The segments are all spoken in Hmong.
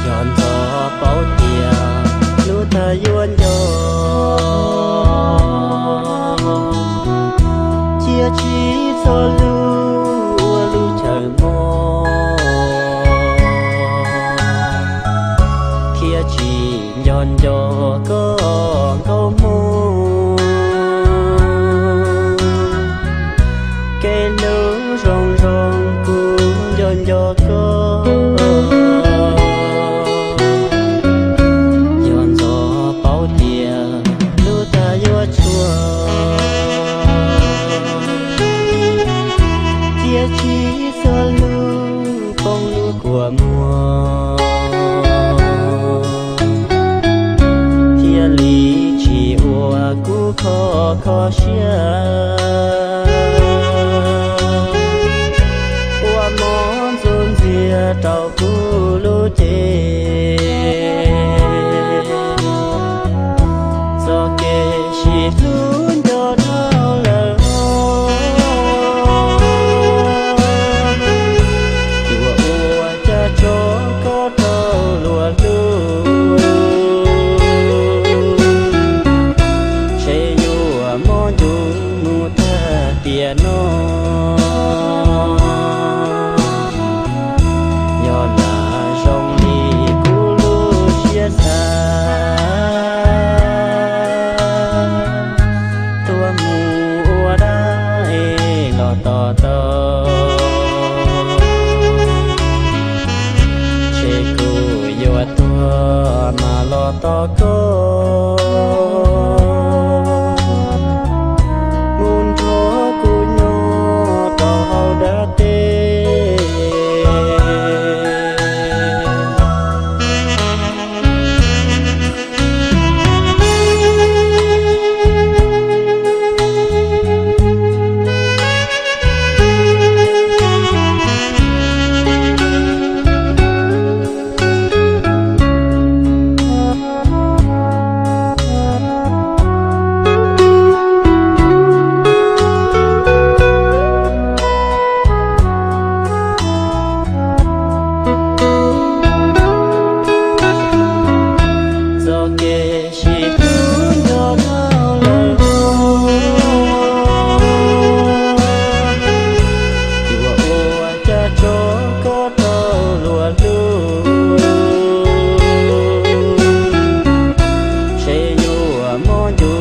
Yog ntxov paub tias lub tag yuav nco, cia tsis txhob lub ua lub chaw mob, thiab tsis nco nco koj nkauj hmoob. Kev hlub zoo zoo kuv nco nco koj. Yog ntxov paub tias lub tag yuav tshuav, cia tsis txhob lub poob lub kua muag, thiaj li tsis ua kuv kho kho siab. Ua mov ntxuav ntxias rau kuv lub cev, txoj kev sib hlub nco dhau lawm. Yuav ua cas tso koj rau luag hlub, ntshe yuav mob ncu mus tag tiam no. Yog lam zoo li kuv lub siab xav, tuaj mus ua dab es los tos tau, ntshe kuv yuav tuag mas los tos koj. Mus nrog kuv nyob rau hauv dab teb. Txoj kev sib hlub nco dhau lawm, yuav ua cas tso koj rau luag hlub, ntshe yuav mob ncu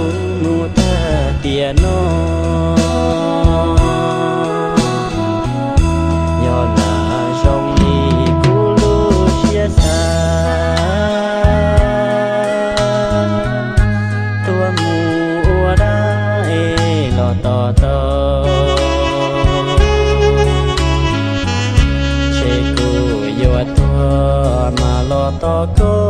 mus tag tiam no. Yog lam zoo li kuv lub siab xav, tuaj mus ua dab es los tos tau, ntshe kuv yuav tuag mas los tos koj.